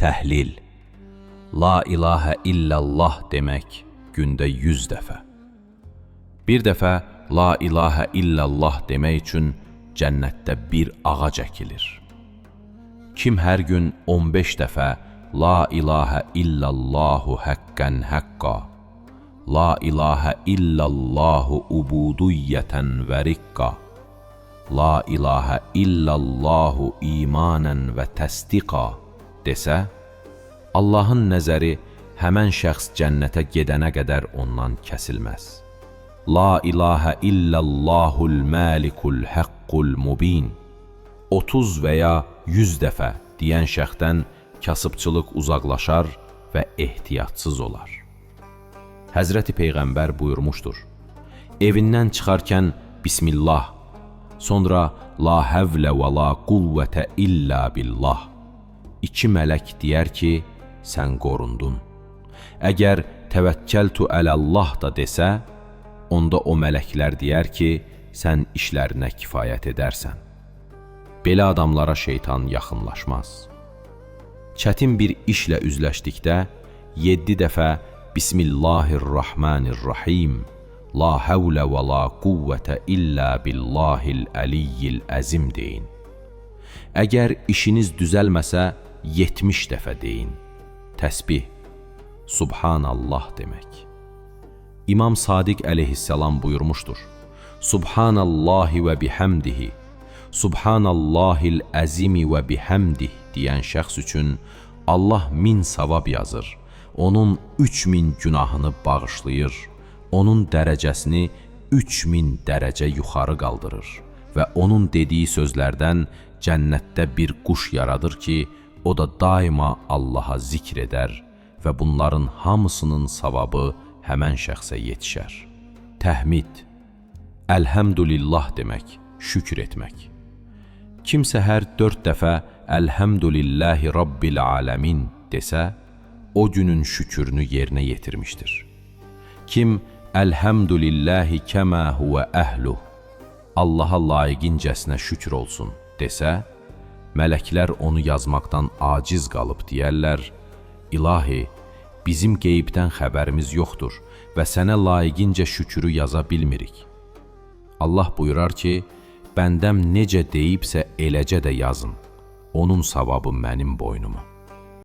Təhlil. La ilahə illallah demək gündə 100 dəfə. Bir dəfə la ilahə illallah demək üçün cənnətdə bir ağac əkilir. Kim hər gün 15 dəfə la ilahə illallahu həqqən həqqa, la ilahə illallahu ubudiyyətən və riqqa, la ilahə illallahu imanən və təsdiqa desə, Allahın nəzəri həmən şəxs cənnətə gedənə qədər ondan kəsilməz. La ilahə illallahul malikul haqqul mubin 30 və ya 100 dəfə deyən şəxsdən kasıbçılıq uzaqlaşar və ehtiyatsız olar. Həzrəti Peyğəmbər buyurmuşdur: Evindən çıxarkən Bismillah, sonra la həvlə və la quvvətə illə billah. İki mələk deyər ki, sən qorundun. Əgər təvəkkəltu ələllah da desə, onda o mələklər deyər ki, sən işlərinə kifayət edərsən. Belə adamlara şeytan yaxınlaşmaz. Çətin bir işlə üzləşdikdə 7 dəfə Bismillahirrahmanirrahim, la həvlə və la quvvətə illə billahil əliyyil əzim deyin. Əgər işiniz düzəlməsə, 70 dəfə deyin. Təsbih, Subhanallah demək. İmam Sadiq əleyhissalam buyurmuşdur: Subhanallahi və bihamdihi, Subhanallahil əzimi və bihamdih deyən şəxs üçün Allah 1000 savab yazır, onun 3000 günahını bağışlayır, onun dərəcəsini 3000 dərəcə yuxarı qaldırır və onun dediyi sözlərdən cənnətdə bir quş yaradır ki, o da daima Allaha zikr edər və bunların hamısının savabı həmən şəxsə yetişər. Təhmid, Əlhəmdülillah demək, şükür etmək. Kimsə hər 4 dəfə Əlhəmdülillahi Rabbil aləmin desə, o günün şükürünü yerinə yetirmişdir. Kim Əlhəmdülillahi kəmə huvə əhluh, Allaha layiqincəsinə şükür olsun desə, mələklər onu yazmaqdan aciz qalıb deyərlər: İlahi, bizim qeybdən xəbərimiz yoxdur və sənə layiqincə şükürü yaza bilmirik. Allah buyurar ki, bəndəm necə deyibsə eləcə də yazın. Onun savabı mənim boynuma.